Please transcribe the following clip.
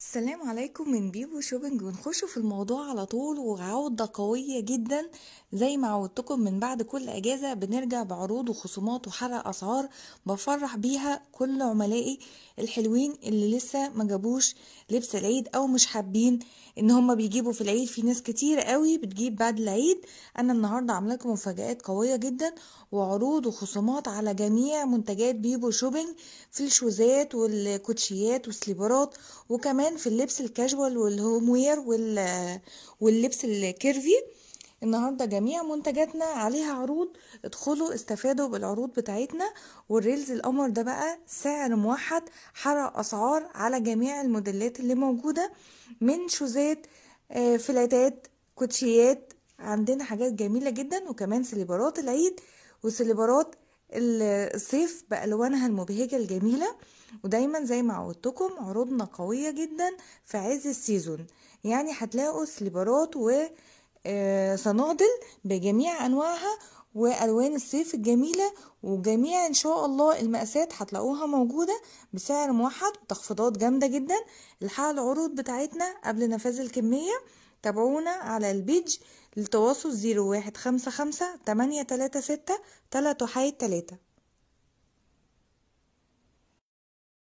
السلام عليكم من بيبو شوبينج. ونخش في الموضوع على طول، وعودة قوية جدا زي ما عودتكم من بعد كل اجازة بنرجع بعروض وخصومات وحرق اسعار بفرح بيها كل عملائي الحلوين اللي لسه ما جابوش لبس العيد او مش حابين ان هم بيجيبوا في العيد. في ناس كتير قوي بتجيب بعد العيد. انا النهاردة عامله لكم مفاجآت قوية جدا وعروض وخصومات على جميع منتجات بيبو شوبينج في الشوزات والكوتشيات والسليبرات، وكمان في اللبس ال casual وال home wear واللبس ال curvy. النهارده جميع منتجاتنا عليها عروض، ادخلوا استفادوا بالعروض بتاعتنا. وال reels القمر ده بقى سعر موحد، حرق اسعار على جميع الموديلات اللي موجودة من شوزات، فلاتات، كوتشيات. عندنا حاجات جميلة جدا، وكمان سليبرات العيد وسليبرات الصيف بألوانها المبهجة الجميلة. ودايما زي ما عودتكم عروضنا قوية جدا في عز ال season، يعني هتلاقوا سليبرات و صنادل بجميع انواعها والوان الصيف الجميلة، وجميع ان شاء الله المقاسات هتلاقوها موجودة بسعر موحد وتخفيضات جامدة جدا. الحقوا العروض بتاعتنا قبل نفاذ الكمية. تابعونا على ال page للتواصل 0155 836 3 3.